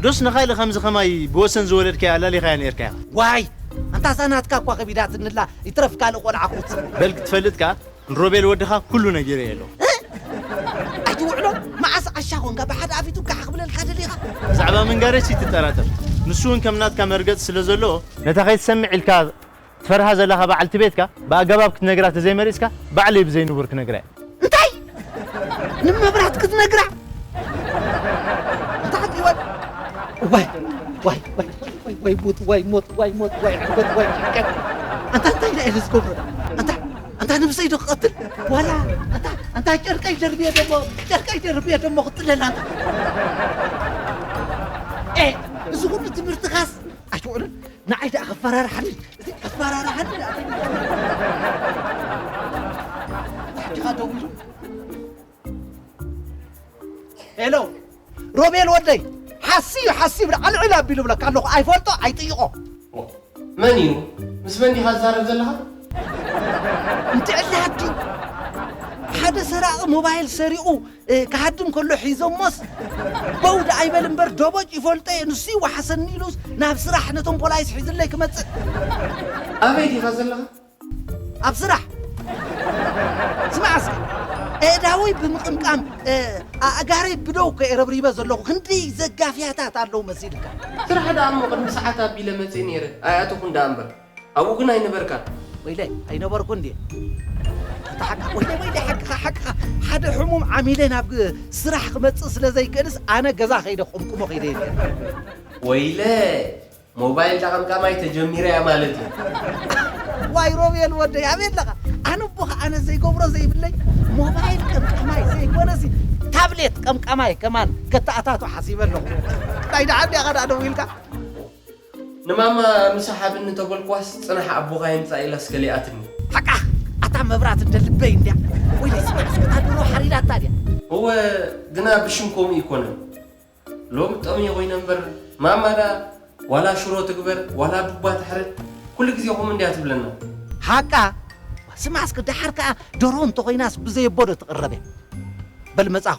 ዶስ ንኻልእ ከምዚ ከማይ ብወሰን ዝወለድካያ ኣላሊኻያ ነይርካ ኢኻ? ዋይ! ኣንታ እዛ ናትካ እኳ ከቢዳትንላ ይትረፍ ካልእ ቆልዓ ኩት። በል ክትፈልጥ ከኣ ንሮቤል ወድኻ ኩሉ ነጊረዮ ኣለኹ። እ? ኣይትውዕሎ? መዓስ ዓሻ ኾንካ ብሓደ ኣፍ ኢቱካ ክብለልካ ደሊኻ? ብዛዕባ ምንጋረይሲ ኣይትጠራጠር። ንሱ እውን ከም ናትካ መርገጽ ስለ ዘለዎ ነታ ከይትሰምዕ ኢልካ ትፈርሃ ዘለኻ በዓልቲ ቤትካ ብኣገባብ ክትነግራ ተዘይመሪጽካ፣ ባዕለይ ብዘይ ንቡር ክነግራ እየ። እንታይ? ንመብራት ክትነግራ? እንታይ ይወል? ዋይ፣ ዋይ፣ ዋይ፣ ዋይ፣ ዋይ፣ ሞት፣ ዋይ፣ ሞት፣ ዋይ፣ ሞት፣ ዋይ፣ ዕርበት፣ ዋይ፣ ሕቀት። ኣንታ እንታይ ኢለ እየ ዝገብሮ? ኣንታ፣ ኣንታ ነብሰይ ዶ ክቐትል? ዋላ፣ ኣንታ፣ ኣንታ ጨርቀይ ደርብየ ደሞ፣ ጨርቀይ ደርብየ ደሞ ክጥለል ኣንታ። ኤ፣ እዚ ኩሉ ትምህርትኻስ ኣይትውዕልን? ንዓይ ደኣ ከፈራርሓኒ፣ እዚ ከፈራርሓኒ ደኣ። ሕጂ ኸኣ ደዊሉ። ሄሎ፣ ሮቤል ወደይ፣ ሓስዩ፣ ሓስዩ፣ ኣልዕል ኣቢሉ ብለካ ኣለኹ። ኣይፈልጦ፣ ኣይጥይቖ። መን እዩ? ምስ መን ዲኻ ትዛረብ ዘለኻ? እንድዒ ኣላ ሃዲ። ሓደ ሰራቒ ሞባይል ሰሪቑ፣ እ፣ ክሃድም ከሎ ሒዞሞስ፣ በው ደኣ ይበል እምበር፣ ደቦጭ ይፈልጦ እየ፣ ንሱ ይወሓሰኒ ኢሉስ፣ ናብ ስራሕ ነቶም ፖላይስ ሒዝለይ ክመጽእ። ኣበይ ዲኻ ዘለኻ? ኣብ ስራሕ። ስማዕ እስከ፣ ኣእዳወይ ብምቕምቃም፣ እ፣ ኣእጋረይ ብደው እኮ እየ ረብሪበ ዘለኹ። ክንደይ ዘጋፍያታት ኣለዉ መሲልካ። ስራሕ ደኣ እሞ ቅድሚ ሰዓት ኣቢለ መጺእ ነይረ። ኣይኣተኹን ደኣ እምበር። ኣብኡ ግን ኣይነበርካን። ወይለይ፣ ኣይነበርኩን ድየ? ኣታ ሓቅኻ፣ ወይለይ፣ ወይለይ፣ ሓቅኻ፣ ሓቅኻ። ሓደ ሕሙም ዓሚለ ናብ ግ-፣ ስራሕ ክመጽእ ስለ ዘይክእልስ ኣነ ገዛ ከይደ ክቕምቅሞ ከይደ እየ ነይረ። ወይለ፣ ሞባይል ጠቐምቃማይ ተጀሚራ እያ ማለት እዩ። ዋይ ሮቤል ወደይ፣ ኣበይ ኣለኻ? ኣነ እቦ ኸዓ ኣነ ዘይገብሮ ዘይብለይ ሞባይል ቀምቃማይ ዘይኮነሲ ታብሌት ቀምቃማይ ከማን ከተኣታቶ ሓሲበ ኣለኹ። እንታይ ደኣ እንዲኻ ደኣ ደዊልካ? ንማማ ምሳ ሓብኒ ተበልኩዋስ ጽናሕ ኣቦኻ የምጻእ ኢላስ ከሊኣትኒ። ሓቃ! ኣታ መብራት እንደ ልበይ እንድያ። ወይለይ ስማዕ እስከ እታ ደርሆ ሓሪዳታ ድያ? እወ፣ ግና ብሽም ከምኡ ኣይኮነን። ሎሚ ጠምየ ኮይነ እምበር፣ ማማ ደኣ ዋላ ሽሮ ትግበር፣ ዋላ ዱባ ትሕረድ፣ ኩሉ ግዜ ከምኡ እንድያ ትብለና። ሓቃ? ስማዕ እስከ ደሓር ከኣ ደርሆ እንተኾይናስ ብዘይ ኣቦ ዶ ትቕረብ እያ? በል መጻኹ።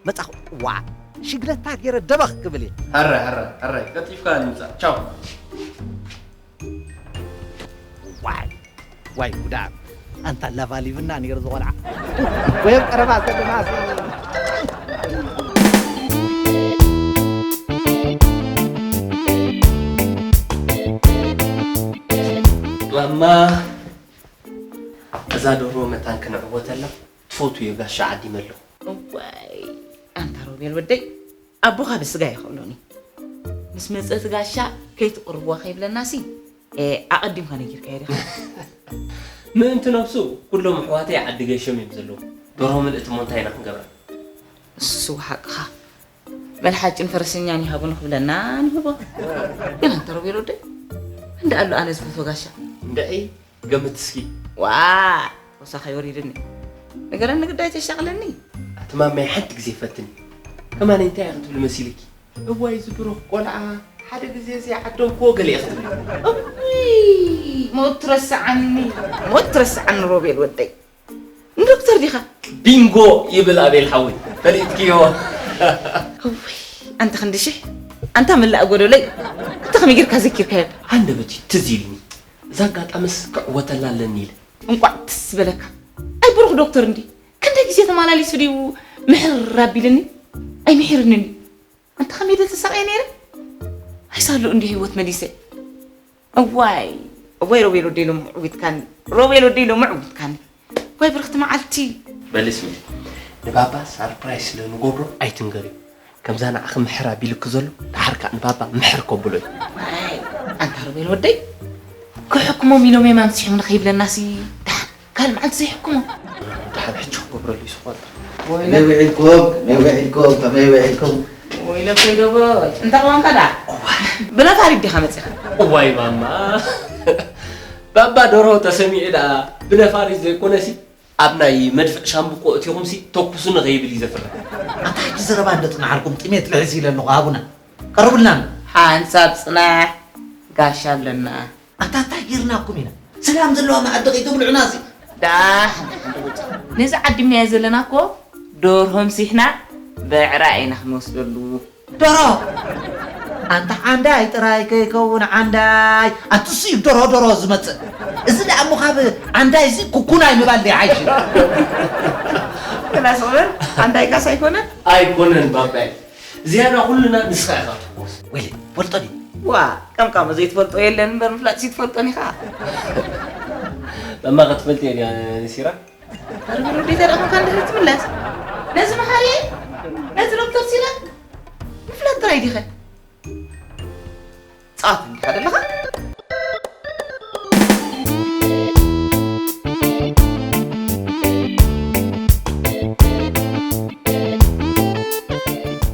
መጻኹ፣ ዋእ፣ ሽግለታ ገይረ ደበኽ ክብል እየ። ኣረ፣ ኣረ፣ ኣረ፣ ቀልጢፍካ ንምጻእ። ቻው። ዋይ፣ ዋይ ጉዳ። ኣንታ ላቫሊቭና ነይሩ ዝቖልዓ። ወይ ኣብ ቀረባ ዘለና ሲ-፣ ማማ፣ እዛ ደርሆ መታን ክንዕወተላ ትፈትውዮ ጋሻ ዓዲመ ኣለኹ። እዋይ፣ ኣንታ ሮቤል ወደይ፣ ኣቦኻ ብስጋ ኣይኽእሎን እዩ። ምስ መጸ እቲ ጋሻ ከይትቕርብዋ ከይብለናሲ፣ ኤ፣ ኣቐዲምካ ነጊርካዮ ዲኻ? ምእንቲ ነብሱ፣ ኩሎም ኣሕዋተይ ዓዲ ገሾም እዮም ዘለዉ። ደርሆ ምልእቲ እሞ እንታይ ኢና ክንገብራ? እሱ ሓቅኻ። በል ሓጭን ፈረሰኛን ይሃቡ ንኽብለና ንህቦ። ግን ኣንታ ሮቤል ወደይ፣ እንዳ ኣሎ ኣነ ዝፈትዎ ጋሻ። እንድዒ፣ ገምት እስኪ። ዋ፣ ወሳኸ ይወሪድኒ። ንገረኒ ግዳይ ተሻቕለኒ። ኣቲ ማማይ ሓንቲ ግዜ ፈትኒ። ከማን እንታይ ኢኺ ትብሊ መሲልኪ? እዋይ ዝብሩኽ ቆልዓ፣ ሓደ ግዜ እዚ ዓዶም ክዎ ገለ ኢኺ ትብሊ። እውይ፣ ሞት ትረስዓኒ፣ ሞት ትረስዓኒ ሮቤል ወደይ። ንዶክተር ዲኻ? ቢንጎ ይብል ኣቤል ሓወይ። ፈሊጥክዮ። እውይ፣ ኣንታ ክንዲ ሽሕ፣ ኣንታ ምላእ ጎደለይ። ኣንታ ከመይ ጌርካ ዘኪርካዮ? ሃንደበት እዩ ትዝ ኢልኒ። እዛ ኣጋጣምስ ክዕወተላ ኣለኒ ኢለ። እንቋዕ ትስ በለካ። ኣይ ብሩኽ ዶክተር እንዲ። ክንደይ ግዜ ተመላሊሱ ድዩ ምሕር ኣቢልኒ? ኣይምሒርንን እዩ። ኣንታ ከመይ ኢለ ተሳቕየ ነይረ? ኣይሳሉ እንዲ ህይወት መሊሰ። እዋይ፣ እዋይ ሮቤል ወደይ ሎሚ ዕዊትካኒ። ሮቤል ወደይ ሎሚ ዕዊትካኒ። እዋይ ብርኽቲ መዓልቲ። በሊ ስሚ፣ ንባባ ሳርፕራይዝ ስለ ንገብሮ ኣይትንገርዮ። ከምዛ ንዓኺ ምሕር ኣቢልኪ ዘሎ፣ ደሓር ከኣ ንባባ ምሕር ከብሎ እዩ። ዋይ፣ ኣንታ ሮቤል ወደይ፣ ክሕክሞም ኢሎም እዮም ኣምሲሖም ንኸይብለናሲ፣ ደሓን ካልእ መዓልቲ ዘይሕክሞ። ደሓን ሕጂ ክገብረሉ እዩ ዝኾነ። ወይለ-፣ ከመይ ውዒልኩም? ከመይ ውዒልኩም? ከመይ ውዒልኩም? ወይለኮይ ደቦይ፣ እንታይ ቋንቋ ደኣ? እዋይ። ብነፋሪት ዲኻ መጺኻ? እዋይ ማማ። ባባ ደርሆ ተሰሚዑ ደኣ ብነፋሪት ዘይኮነሲ ኣብ ናይ መድፍዕ ሻምብቆ እቲኹምሲ ተኩሱ ንኸይብል እዩ ዘፍርሕ። ኣታ ሕጂ ዘረባ እንደ ጽናሓልኩም ጥሜት ልሕስ ኢለ ኣለኹ ሃቡና። ቀርቡልና። ሓንሳብ ጽናሕ ጋሻ ኣለና። ኣታ እንታይ ጌርናኩም ኢና? ሰላም ዘለዋ መኣዲ ከይትብልዑና ሲ። ዳሕ ነዚ ዓዲምናዮ ዘለና እኮ ደርሆ ምሲሕና ብዕራይ ኢና ክንወስደሉ። ደሮ ኣንታ ዓንዳይ ጥራይ ከይከውን ዓንዳይ ኣትስዩ ደሮ ደሮ ዝመጽእ እዚ ደኣ እሞ ካብ ዓንዳይ እዚ ኩኩናይ ምባል ደይ ሓይሽ። ክላስ ኦቨር ኣንዳይ ካስ ኣይኮነን። ኣይኮነን ባባይ፣ ዝያዳ ኩልና ንስኻ ኢኻ ትሕጎስ። ወይለ ትፈልጦ ድዩ? ዋ ቀምቃሞ ዘይትፈልጦ የለን እምበር ምፍላጥ ሲ ትፈልጦን ኢኻ። ማማ ክትፈልጥ እየ ድያ ንሲራ? ኣረ ወዲ ተደኣ እንኳን ድሕሪ ትምለስ ነዚ መሓሪ ነዚ ዶክተር ሲራክ ምፍላጥ ጥራይ ዲኸ? ጻት እንዲኻ ደለኻ?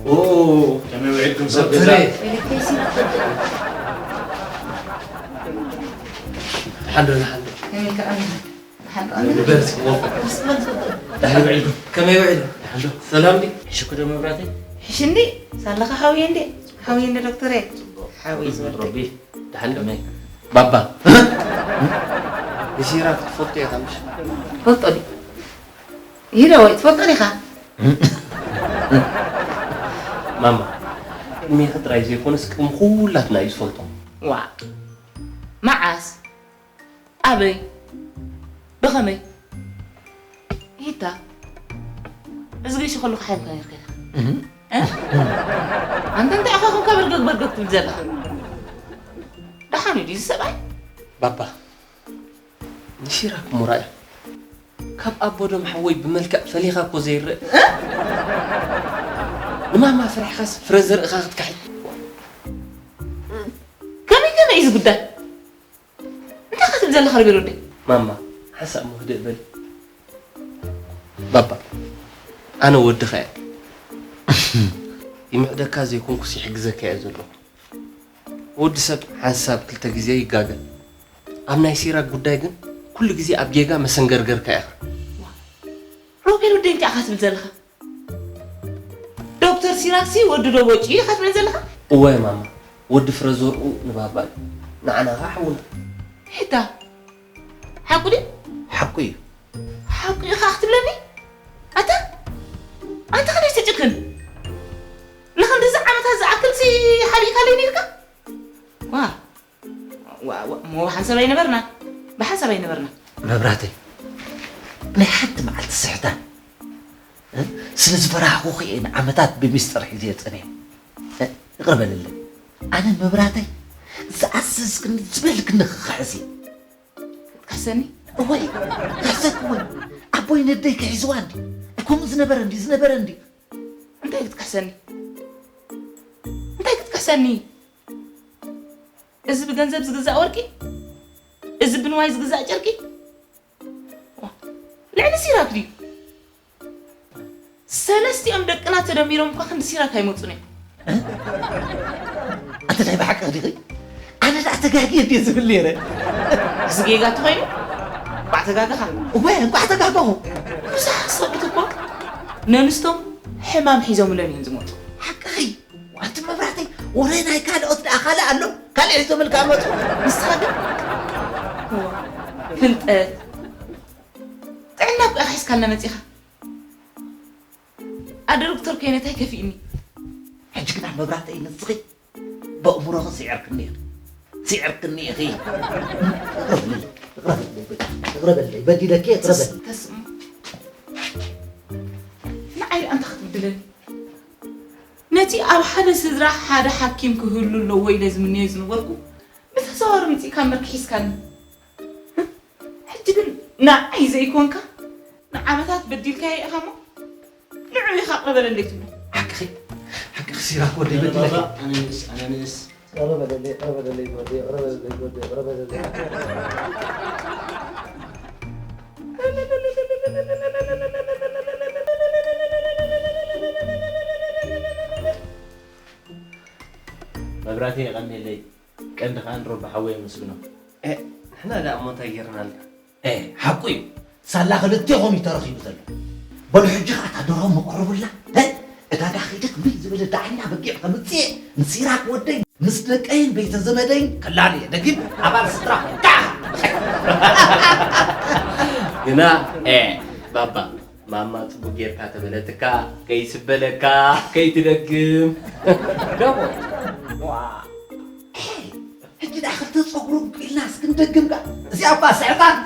ኦ፣ ከመይ ውዒልኩም ሰብ ገዛ? ዶክተረይ። ሓሎ፣ ሓሎ። ከመይ ከኣ? ሓሎ። ንበል እስኪ ወፎ። ደሓን ውዒልኩም። ከመይ ውዒሉ? ደሓን ዶ? ሰላም ድዩ? ሕሽኩ ዶ መብራተይ? ሕሽ እንዲ፣ ሳለኻ ሓውየ እንዲ። ሓውየ እንዲ ዶክተረይ። ሓውየ ዝበልከ። ረቢ፣ ደሓን ዶ? ከመይ? ባባ። ንሲራክ ትፈልጦ ኢኻ ምሽ? ፈልጦ ድዩ? ይሂዳ ወይ ትፈልጦ ዲኻ? ማማ፣ ቅድሜኺ ጥራይ ዘይኮነስ ቅድሚ ኩላትና እዩ ዝፈልጦ። ዋእ፣ መዓስ? ኣበይ? ብኸመይ? ሂታ፣ እዚ ገይሽ ከለኹ ሓይልካ ነርካ ኢኻ። እህ። እ? ኣንተ እንታይ ኢኻ ኮንካ በርገግ በርገግ ትብል ዘለኻ? ደሓን እዩ ድዩ እዚ ሰብኣይ? ባባ፣ ንሲራክ እሞ ርኣያ። ካብ ኣቦ ዶም ሓወይ ብመልክዕ ፈሊኻ እኮ ዘይረእ። እ? ንማማ ፈሪሕኻስ ፍረ ዘርእኻ ክትካሒ። ከመይ ከመይ እዩ እዚ ጉዳይ? እንታይ ኢኻ ትብል ዘለኻ ርቤል ወደይ? ማማ፣ ሓንሳእ እሞ ህድእ በሊ። ባባ፣ ኣነ ወድኻ እየ። ይምዕደካ ዘይኮንኩስ ይሕግዘካ እየ ዘለኹ። ወዲ ሰብ ሓንሳብ ክልተ ግዜ ይጋገ። ኣብ ናይ ሲራክ ጉዳይ ግን ኩሉ ግዜ ኣብ ጌጋ መሰንገርገርካ ኢኻ። ሮቤል ወደይ እንታይ ኢኻ ትብል ዘለኻ? ዶክተር ሲራክሲ ወዲ ዶቦጭ ኢኻ ትብል ዘለኻ? እወ ማማ፣ ወዲ ፍረ ዘርኡ ንባባ እዩ። ንዓና ኸዓ ሓውና። ሒታ፣ ሓቁ ድዩ? ሓቁ እዩ። ሓቁ እዩ ኸዓ ክትብለኒ? ኣታ፣ ኣንታ ከመይ ትጭክን? ንኽንድዚ ዓመታት ዝኣክልሲ ሓቢእካለይ ነይርካ? ዋ፣ ዋ፣ ዋ፣ እሞ ብሓንሳብ ኣይነበርና። ብሓንሳብ ኣይነበርና። መብራህተይ፣ ናይ ሓንቲ መዓልቲ ስሕታ፣ እ? ስለ ዝፈራህኹኺ እየ ንዓመታት ብሚስጥር ሒዘ ጸኒሐ። እ? ይቕረ በልለይ። ኣነ መብራህተይ፣ ዝኣዘዝክኒ ዝበልክኒ ክኽሕስ እየ። ክትክሕሰኒ? እወይ፣ ክሕሰኪ እወ። ኣቦይ ነደይ ክሒዝዋ እንዲ። ከምኡ ዝነበረ እንዲ፣ ዝነበረ እንዲ። እንታይ ክትክሕሰኒ? እንታይ ክትክሕሰኒ? እዚ ብገንዘብ ዝግዛእ ወርቂ? እዚ ብንዋይ ዝግዛእ ጨርቂ? ዋ፣ ልዕሊ ሲራክ ድዩ? ሰለስቲኦም ደቅና ተደሚሮም እኳ ክንዲ ሲራክ ኣይመጹን እዮም። እ? ኣንተ ናይ ብሓቂ ዲኺ? ኣነ ደኣ ተጋግየ ድየ ዝብል ነይረ። እዚ ጌጋ እንተኾይኑ፣ እንቋዕ ተጋገኻ። እወ፣ እንቋዕ ተጋገኹ። ብዙሓት ሰባት እኮ ነንስቶም ሕማም ሒዞምለን እዮም ዝመጹ። ሓቅኺ። ኣንቲ መብራህተይ፣ ወረ ናይ ካልኦት ደኣ ካልእ ኣሎ? ካልእ ሒዞምልካ መጹ? ንስኻ ግን፣ እወ፣ ፍልጠት፣ ጥዕና እኮ ኢኻ ሒዝካልና መጺኻ። ኣደ ዶክተር ኮይነ እንታይ ከፊእኒ? ሕጂ ግና መብራህተይ ንስኺ በእምሮኺ ስዒርክኒ ኢኺ። ስዒርክኒ ኢኺ። ይቕረ በለለይ፣ ይቕረ በለለይ፣ ይቕረ በለለይ፣ በዲለኪ፣ ይቕረ በለለይ። ተስ-፣ ተስእሞ። ንዓይ ደኣ እንታይ ክትብድለኒ? ነቲ ኣብ ሓደ ስድራ ሓደ ሓኪም ክህሉ ኣለዎ ኢለ ዝምነዮ ዝነበርኩ ብተዘዋዋሪ ምጺእካ መርክ ሒዝካኒ። ሕጂ ግን ንዓይ ዘይኮንካ ንዓመታት በዲልካዮ ኢኻ እሞ ንዑ ኢኻ ቅረ በለለይ ትብሎ። ሓቅኺ፣ ሓቅኺ ሲራክ ወደይ በዲለኪ። ኣነንስ፣ ኣነንስ። ቅረ በለለይ፣ ቅረ በለለይ ወደይ፣ ቅረ በለለይ ወደይ፣ ቅረ በለለይ። መብራህተይ የቐንየለይ። ቀንዲ ከኣ ንሮቢ ሓወይ የመስግኖ። እ፣ ንሕና ደኣ እሞ እንታይ ጌርናልካ? ሓቁ እዩ። ሳላ ክልቴኹም እዩ ተረኺቡ ዘሎ። በሉ ሕጂ ከዓ እታ ደርሆ መቅርቡላ። እታ ዳኺደ ከመይ ዝበለ ዳዕና በጊዕ ከምፅእ፣ ንሲራክ ወደይ ምስ ደቀይን ቤተ ዘመደይን ከላልየ፣ ደጊም ኣባል ስድራ። ግና ባባ፣ ማማ ፅቡቅ ጌርካ ተበለትካ፣ ከይስበለካ፣ ከይትደግም። ደሞ ሕጂ ደኣ ክልተ ፀጉሮም ክኢልና እስኪ ንደግም። እዚኣ እባ ስሕታን።